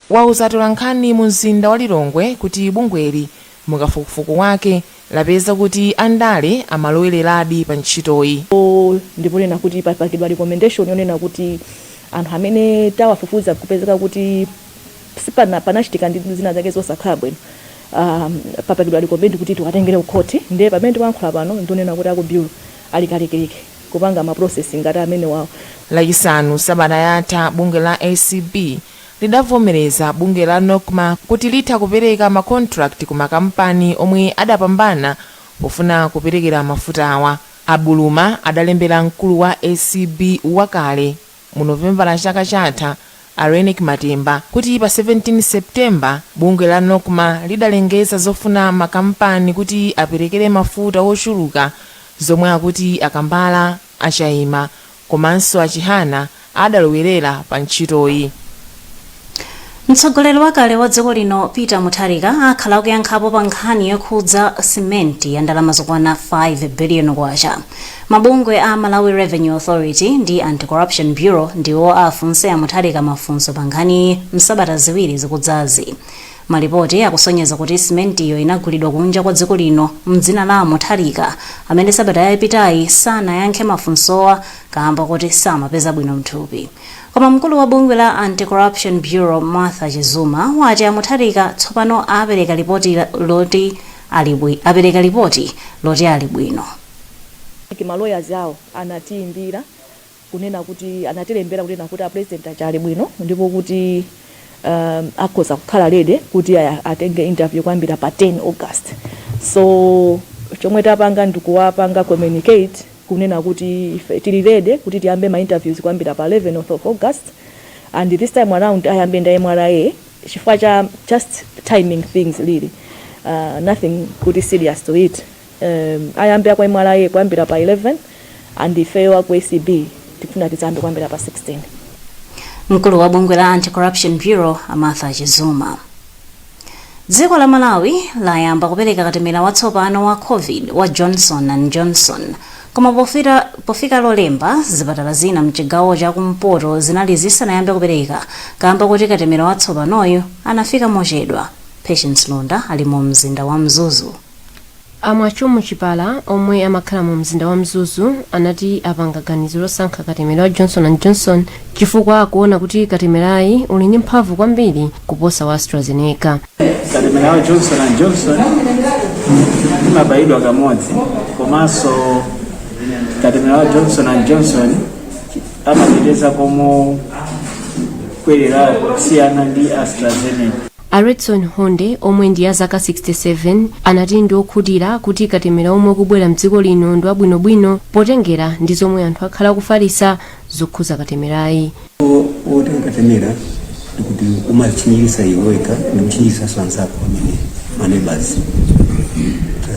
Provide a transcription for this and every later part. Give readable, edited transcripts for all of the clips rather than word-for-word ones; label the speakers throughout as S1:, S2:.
S1: Wauza atolankhani mu mzinda wa Lilongwe kuti bungweli mukafukufuku wake lapeza kuti andale amalowereradi pa ntchitoyi.
S2: Ndipo nena kuti papangidwa recommendation yonena kuti anthu amene tawafufuza kupezeka kuti sipana panachitika ndi zina zake zosakhala bwino, papangidwa recommend kuti tiwatengere ku court. Ndiye pamene tikuyankhula pano, ndionena kuti aku bureau ali kalikiliki kupanga ma processing ngati amene wawo.
S1: Lachisanu sabata yatha, bungwe la ACB lidavomereza bungwe la NOCMA kuti litha kupereka ma contract ku makampani omwe adapambana pofuna kuperekera mafutawa. A Buluma adalembera mkulu wa ACB wakale mu Novembala chaka chatha, a Reyneck Matemba, kuti pa 17 September bungwe la NOCMA lidalengeza zofuna makampani kuti aperekere mafuta ochuluka, zomwe akuti a Kambala, a Chaima komanso a Chihana adalowerera pa ntchitoyi.
S3: Mtsogoleri wakale wa dziko lino Peter Mutharika akhala akuyankhapo pa nkhani yokhudza simenti ya ndalama zokwana 5 billion kwacha. Mabungwe a Malawi Revenue Authority ndi Anti-Corruption Bureau ndiwo afunse a Mutharika mafunso pa nkhaniyi msabata 2 zikudzazi. Malipoti akusonyeza kuti simentiyo inagulidwa kunja kwa dziko lino mdzina la Mutharika, amene sabata yapitayi sanayankhe mafunsowa kamba kuti samapeza bwino mthupi. Koma mkulu wa bungwe la Anti-Corruption Bureau Martha Chizuma wati a Mutharika tsopano apereka lipoti loti ali bwino.
S2: Ma lawyers awo anatiimbira kunena kuti, anatilembera kunena kuti a president aja ali bwino ndipo kuti akhoza kukhala ready kuti atenge interview kuyambira pa 10 August. So chomwe tapanga ndikuwapanga communicate kunena kuti ife tili ready kuti tiyambe ma interviews kuyambira pa 11 of August, and this time around ayambe ndi MRA chifukwa cha just timing things really, nothing kuti serious to it. Ayambe akwa MRA kuyambira pa 11 and ifeyo aku ACB tikufuna tizayambe kuyambira pa 16.
S3: Mkulu wa bungwe la Anti-Corruption Bureau Martha Chizuma. Dziko la Malawi layamba kupereka katemera watsopano wa COVID wa Johnson and Johnson, koma pofika Lolemba zipatala zina mchigawo chakumpoto zinali zisanayambe kupereka kamba kuti katemera watsopanoyu anafika mochedwa. Patience Londa ali mu mzinda wa Mzuzu.
S4: Amwachumu Chipala omwe amakhala mu mzinda wa Mzuzu anati apanga ganizo losankha katemera wa Johnson and Johnson chifukwa akuona kuti katemerayi uli ndi mphamvu kwambiri kuposa wa AstraZeneca.
S5: Katemera wa Johnson and Johnson imabayidwa kamodzi, komanso katemera wa Johnson and Johnson amateteza komokwererapo kusiyana ndi AstraZeneca.
S4: A Redson Honde omwe ndi a zaka 67 anati ndi okhutira kuti katemera omwe ukubwera mdziko lino ndi wabwinobwino potengera ndi zomwe anthu akhala akufalitsa zokhuza katemerayi.
S6: Wotenga katemera ndikuti umachinjiriza iwe wekha ndi kuchinjirisanso anzako amene ma neighbors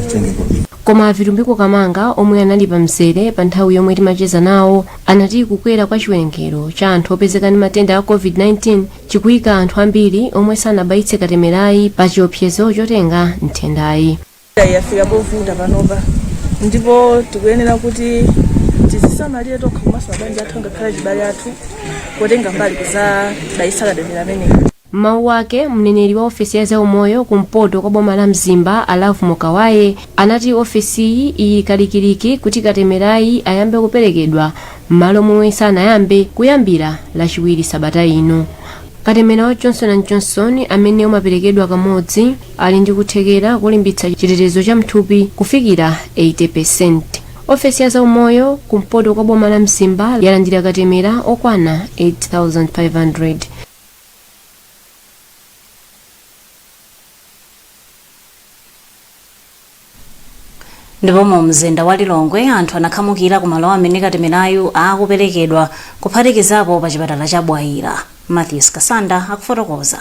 S6: atenge COVID.
S4: Koma Vitumbiko Kamanga omwe anali pa mzere pa nthawi yomwe timacheza nawo anati kukwera kwa chiwerengero cha anthu opezeka ndi matenda a COVID-19 chikuyika anthu ambiri omwe sanabayitse katemerayi pa chiopsezo chotenga nthendayi.
S7: Yafika povuta panopa ndipo tikuyenera kuti tizisamalire tokha komanso mabanja athu, ngakhale achibale athu, potenga mbali kuzabayitsa katemera ameneyi.
S4: M'mawu ake, mneneri wa ofesi ya zaumoyo kumpoto kwa boma la Mzimba a Lovemore Kawaye anati ofesiyi ili kalikiliki kuti katemerayi ayambe kuperekedwa m'malo momwe sanayambe kuyambira Lachiwiri sabata ino. Katemera wa Johnson and Johnson amene umaperekedwa kamodzi ali ndi kuthekera kulimbitsa chitetezo cha mthupi kufikira 80%. Ofesi ya zaumoyo kumpoto kwa boma la Mzimba yalandira katemera okwana 8500.
S3: Ndipo mu mzinda wa Lilongwe anthu anakhamukira ku malo amene katemerayu akuperekedwa, kuphatikizapo pa chipatala cha Bwaila. Matthews Kasanda akufotokoza.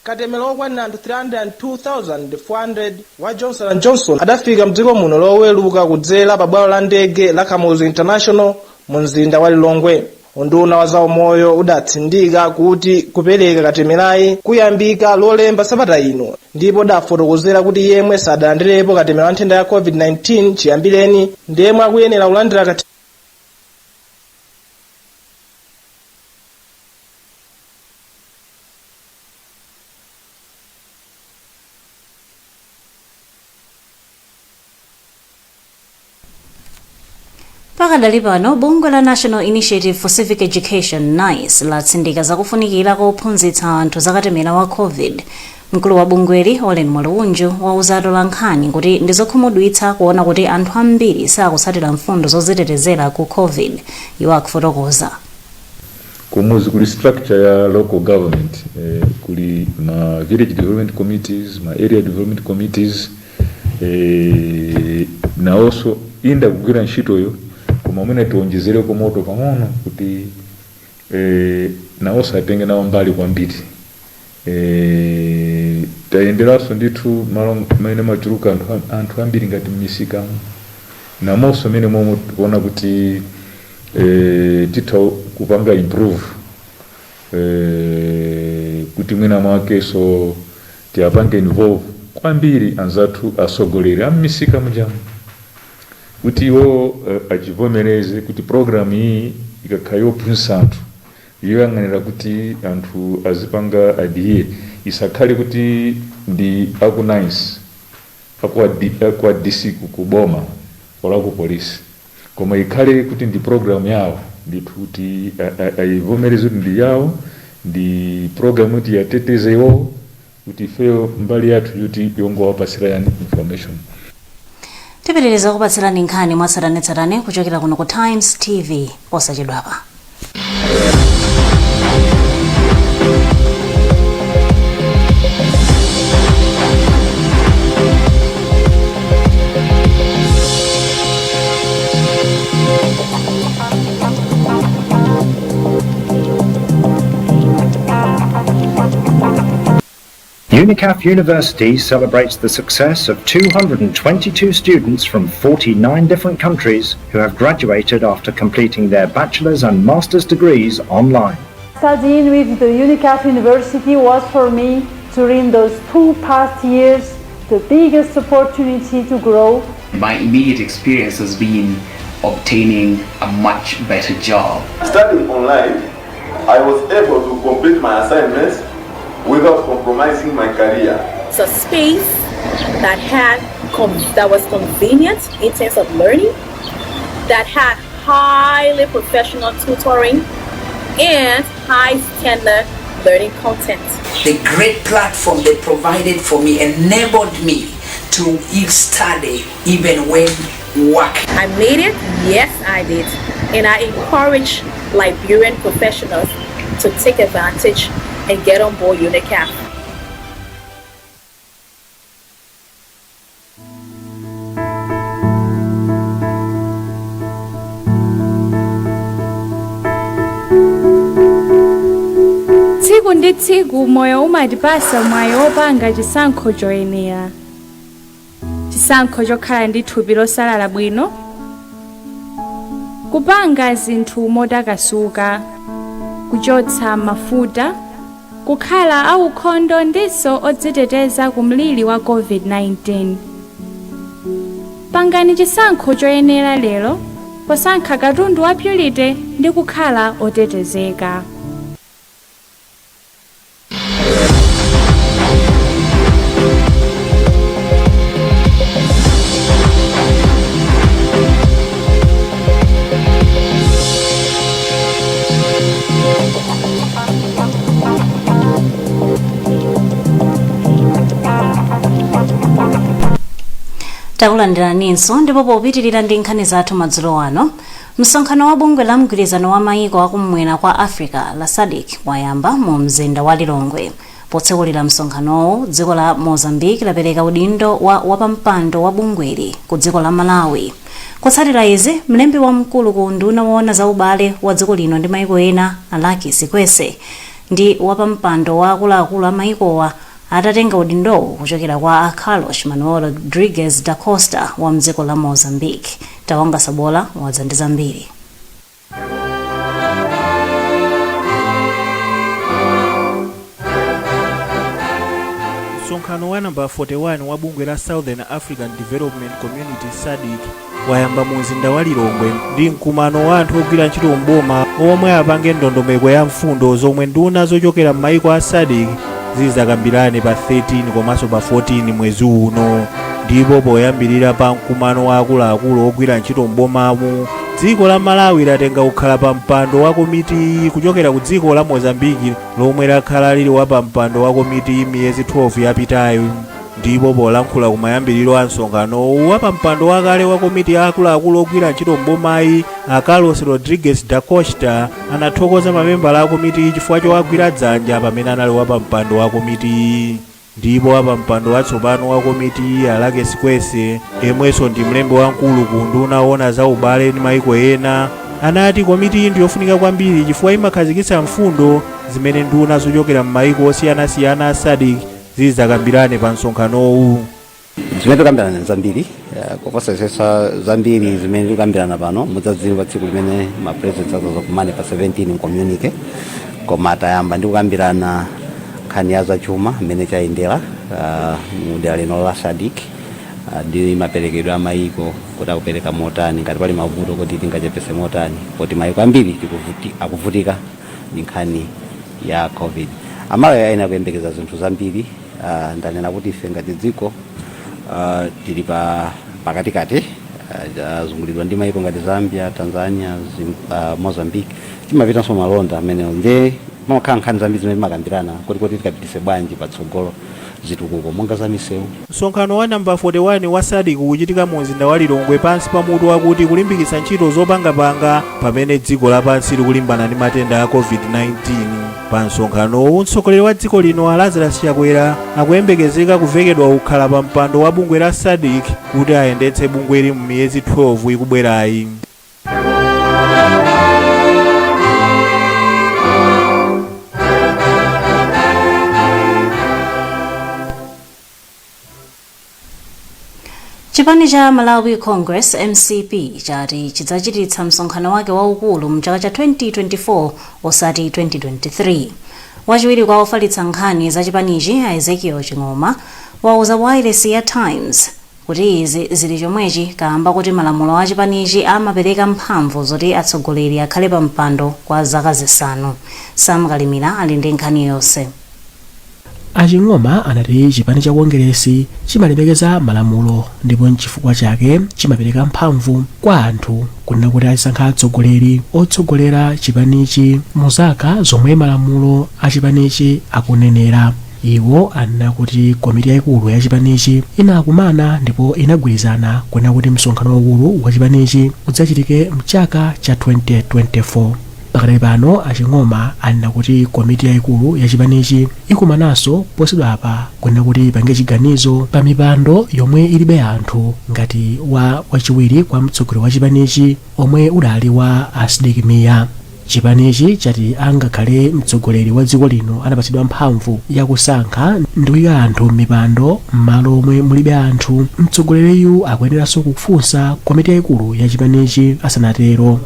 S8: Katemera okwanira anthu 302,400 wa Johnson and Johnson adafika mdziko muno Loweruka kudzera pa bwalo la ndege la Kamuzu International mu mzinda wa Lilongwe. Unduna wa zaumoyo udatsindika kuti kupereka katemerayi kuyambika Lolemba sabata ino, ndipo udafotokozera kuti yemwe sadalandirepo katemera wa nthenda ya COVID-19 chiyambireni ndi yemwe akuyenera kulandira.
S3: Pakadali pano, bungwe la National Initiative for Civic Education, NICE, latsindika zakufunikira kophunzitsa anthu zakatemera wa COVID. Mkulu wa bungweli, Olen Mwalunju, wauza atolankhani kuti ndizokhumudwitsa kuona kuti anthu ambiri sakutsatira mfundo zozitetezera ku COVID. Iwo akufotokoza.
S9: Kumuzi kuli structure ya local government, kuli ma village development committees, ma area development committees, nawonso inda kugwira ntchitoyo, koma mwina tionjezereko moto pang'ono kuti nawonso atenge nawo mbali kwambiri. Tayenderanso ndithu malo mene machuluka anthu ambiri ngati mmisika, namonso mene momwe tikuona kuti titha kupanga improve, kuti mwina mwakeso tiyapange involve kwambiri anzathu asogoleri ammisika mujamu, kuti iwo achivomereze kuti program iyi ikakhala yophunzitsa anthu, yoyang'anira kuti anthu azipanga adhere, isakhale kuti ndi aku NICE, akwa DC, kuboma wala ku polisi, koma ikhale kuti ndi program yawo ndithu, kuti ayivomereze kuti ndi yawo, ndi program kuti yateteze iwowo, kuti ifeyo mbali yathu kuti yongowapasira yani information.
S3: Tipitiriza kupatsirani nkhani mwatsatanetsatane kuchokera kuno ku Times TV posachedwapa.
S10: UNICAF University celebrates the success of 222 students from 49 different countries who have graduated after completing their bachelor's and master's degrees online.
S11: Studying with the UNICAF University was for me, during those 2 past years, the biggest opportunity to grow.
S12: My immediate experience has been obtaining a much better job.
S13: Studying online, I was able to complete my assignments without compromising my career.
S7: It's a space that was convenient in terms of learning, that had highly professional tutoring and high standard learning content.
S14: The great platform they provided for me enabled me to study even when working.
S7: I made it, yes I did, and I encourage Liberian professionals to take advantage and get on board UNICAF.
S15: Tsiku ndi tsiku moyo umatipasa mwayi wopanga chisankho choyenera, chisankho chokhala ndi thupi losalala bwino, kupanga zinthu motakasuka, kuchotsa mafuta, kukhala aukhondo ndiso odziteteza ku mliri wa COVID-19. Pangani chisankho choyenera lero posankha katundu wa Purity ndi kukhala otetezeka.
S3: Takulandiraninso, ndipo popitirira ndi nkhani zathu madzulo ano, msonkhano wa bungwe la mgwirizano wa mayiko akumwera kwa Africa la SADC wayamba mu mzinda wa Lilongwe. Potsekulira msonkhanowu, dziko la Mozambique lapereka udindo wa wapampando wa bungweli ku dziko la Malawi. Kutsatira izi, mlembi wamkulu ku unduna woona za ubale wa dziko lino ndi mayiko ena, Alaki Sikwese, ndi wapampando wa akuluakulu a mayikowa atatenga udindowu kuchokera kwa Carlos Manuel Rodriguez da Costa wa mdziko la Mozambique. Tawanga Sabola wadza ndi zambiri.
S16: Msonkhano wa namba 41 wa bungwe la Southern African Development Community, SADC, wayamba mu mzinda wa Lilongwe ndi mkumano wa anthu ogwira ntchito mboma omwe apange ndondomeko ya mfundo zomwe nduna zochokera m'mayiko a SADC zizakambirane pa 13 komanso pa 14 mwezi uno. Ndipo poyambirira pa mkumano wa akuluakulu ogwira ntchito m'bomamu, Dziko la Malawi latenga kukhala pa mpando wa komitiyi kuchokera ku dziko la Mozambiki, lomwe lakhala lili wa pa mpando wa komitiyi miyezi 12 yapitayo. Ndipo polankhula kumayambiriro a msonkhanowu, wa pa mpando wakale wa komiti ya akuluakulu ogwira ntchito m'bomayi, a Carlos Rodrigues da Costa, anathokoza mamembala a komitiyi chifukwa chowagwira dzanja pamene anali wa pa mpando wa komitiyi. Ndipo wa pa mpando watsopano wa komitiyi, a Luckie Sikwese, yemwenso ndi mlembi wamkulu ku unduna owona za ubale ndi maiko ena, anati komitiyi ndiyofunika kwambiri chifukwa imakhazikitsa mfundo zimene nduna zochokera m'maiko osiyanasiyana a SADC zidzakambirane pa msonkhanowu.
S17: Zimene tikambirana zambiri, kuposesesa zambiri zimene tikambirana pano mudzadziwa tsiku limene ma presidents adzakumane pa 17 m'communique. Koma tayamba ndi kukambirana nkhani ya zachuma, mmene chayendera mu dera lino la SADC, ndi maperekedwe a mayiko, kuti akupereka motani, ngati pali mavuto kuti tingachepese motani, poti mayiko ambiri akuvutika ndi nkhani ya COVID. Amalawi ayenera kuyembekeza zinthu zambiri. Ndanena kuti ife ngati dziko tili pa pakatikati, azungulidwa ndi mayiko ngati Zambia, Tanzania, Mozambique. Timapitanso malonda amenewo, nde pamakhala nkhani zambiri zimene timakambirana kuti tikapitise bwanji patsogolo zitukuko monga za misewu.
S16: Msonkhano wa namba 41 wa SADC ukuchitika mu mzinda wa Lilongwe pansi pa mutu wakuti kulimbikitsa ntchito zopangapanga pamene dziko lapansi likulimbana ndi matenda a COVID-19. Pa msonkhanowu, mtsogoleri wa dziko lino a Lazarus Chakwera akuyembekezeka kuvekedwa kukhala pa mpando wa bungwe la SADC kuti ayendetse bungweli mu miyezi 12 ikubwerayi.
S3: Chipani cha Malawi Congress, MCP, chati chidzachititsa msonkhano wake waukulu mchaka cha 2024 osati 2023. Wachiwiri kwa ofalitsa nkhani za chipanichi, a Ezekiel Ching'oma, wauza wailesi ya Times kuti izi zili chomwechi kamba kuti malamulo a chipanichi amapereka mphamvu zoti atsogoleri akhale pa mpando kwa zaka 5. Sam Kalimira ali ndi nkhani yonse.
S18: Aching'oma anati chipani cha Kongeresi chimalemekeza malamulo ndipo nchifukwa chake chimapereka mphamvu kwa anthu kunena kuti azisankha atsogoleri otsogolera chipanichi mu zaka zomwe malamulo a chipanichi akunenera. Iwo anena kuti komiti yayikulu ya chipanichi inakumana ndipo inagwirizana kunena kuti msonkhano waukulu wa chipanichi udzachitike mchaka cha 2024. Pakadali pano, Aching'oma anena kuti komiti yayikulu ya chipanichi ikumananso posachedwapa kunena kuti ipange chiganizo pa mipando yomwe ilibe anthu, ngati wa wachiwiri kwa mtsogoleri wa chipanichi omwe udali wa a Sidik Mia. Chipanichi chati angakhale mtsogoleri wa dziko lino anapatsidwa mphamvu yakusankha ndi kuyika anthu m'mipando m'malo omwe mulibe anthu, mtsogoleriyu akuyeneranso kufunsa komiti yayikulu ya chipanichi asanatero.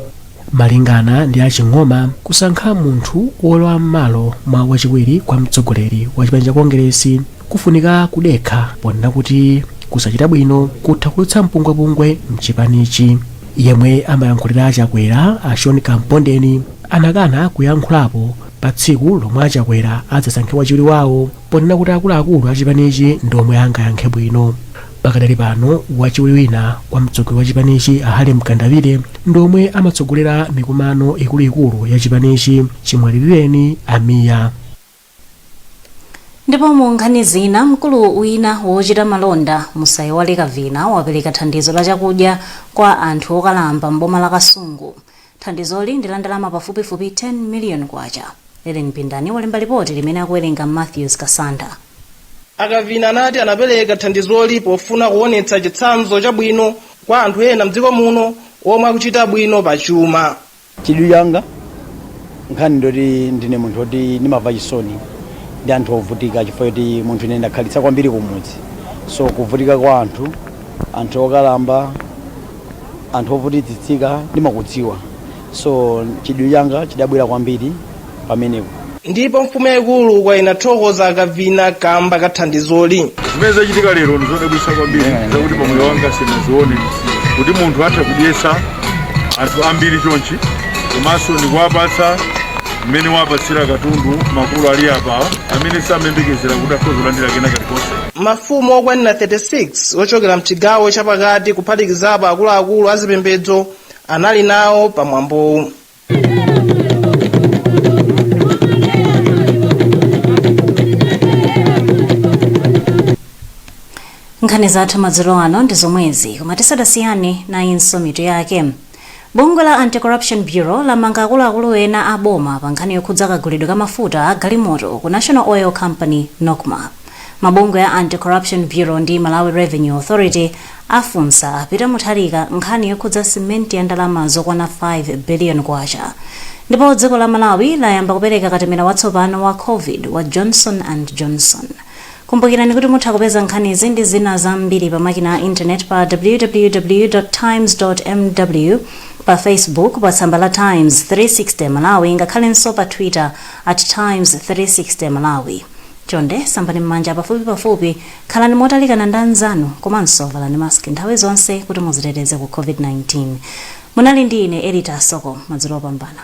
S18: Malingana ndi Aching'oma, kusankha munthu wolowa m'malo mwa wachiwiri kwa mtsogoleri wa chipani cha Kongeresi kufunika kudekha, ponena kuti kusachita bwino kutha kutulutsa mpungwepungwe mchipanichi. Yemwe amayankhulira Achakwera, a Sean Kampondeni, anakana kuyankhulapo pa tsiku lomwe Achakwera adzasankhe wachiwiri wawo, ponena kuti akuluakulu a chipanichi ndi omwe angayankhe bwino. Pakadali pano, wachiwiri wina kwa mtsogoleri wa chipanichi, a Harry Mkandawire, ndi omwe amatsogolera mikumano ikuluikulu ya chipanichi chimwalirireni a Mia.
S3: Ndipo mu nkhani zina, mkulu wina wochita malonda, Musaiwale Kavina, wapereka thandizo la chakudya kwa anthu okalamba m'boma la Kasungu. Thandizoli ndi la ndalama pafupifupi 10 million kwacha. Ellen Pindani walemba lipoti limene akuwerenga Matthews Kasanda.
S8: Akavina anati anapereka thandizoli pofuna kuonetsa chitsanzo chabwino kwa anthu ena mdziko muno omwe akuchita bwino pa chuma.
S19: Chidwi changa nkhani ndoti ndine munthu woti ndimamva chisoni ndi anthu ovutika, chifukwa choti munthu ine ndakhalitsa kwambiri kumudzi, so kuvutika kwa anthu, anthu okalamba, anthu ovutitsitsika ndimakudziwa, so chidwi changa chidabwera kwambiri pamenepo.
S8: Ndipo mfumu yayikulu kwa inathokoza Akavina kamba ka thandizoli.
S9: Zimene zachitika lero ndi zodabwitsa kwambiri, zakuti pamoyo wanga sindinazione kuti munthu atha kudyetsa anthu ambiri chonchi, komanso ndikuwapatsa mmene wapatsira katundu makulu ali apa amene samayembekezera kuti akhoza kulandira kena kalikonse.
S8: Mafumu okwanira 36 ochokera mchigawo chapakati, kuphatikizapo akuluakulu azipembedzo, Anali nawo pamwambowu.
S3: Nkhani zathu madzulo ano ndi zomwezi, koma tisadasiyane nayinso mitu yake. Bungwe la Anti-Corruption Bureau lamanga akuluakulu ena a boma pa nkhani yokhudza kagulidwe ka mafuta a galimoto ku National Oil Company, NOCMA. Mabungwe a Anti-Corruption Bureau ndi Malawi Revenue Authority afunsa a Peter Mutharika nkhani yokhudza simenti ya ndalama zokwana 5 billion kwacha. Ndipo dziko la Malawi layamba kupereka katemera watsopano wa COVID wa Johnson and Johnson. Kumbukirani kuti mutha kupeza nkhanizi ndi zina zambiri pa makina a internet pa www times mw, pa Facebook pa tsamba la Times 360 Malawi, ngakhalenso pa Twitter @Times360Malawi. Chonde sambani m'manja pafupi pafupi, khalani motalikana ndi anzanu, komanso valani maski nthawi zonse kuti muziteteze ku COVID-19. Munali ndi ine Elita Soko. Madzulo opambana.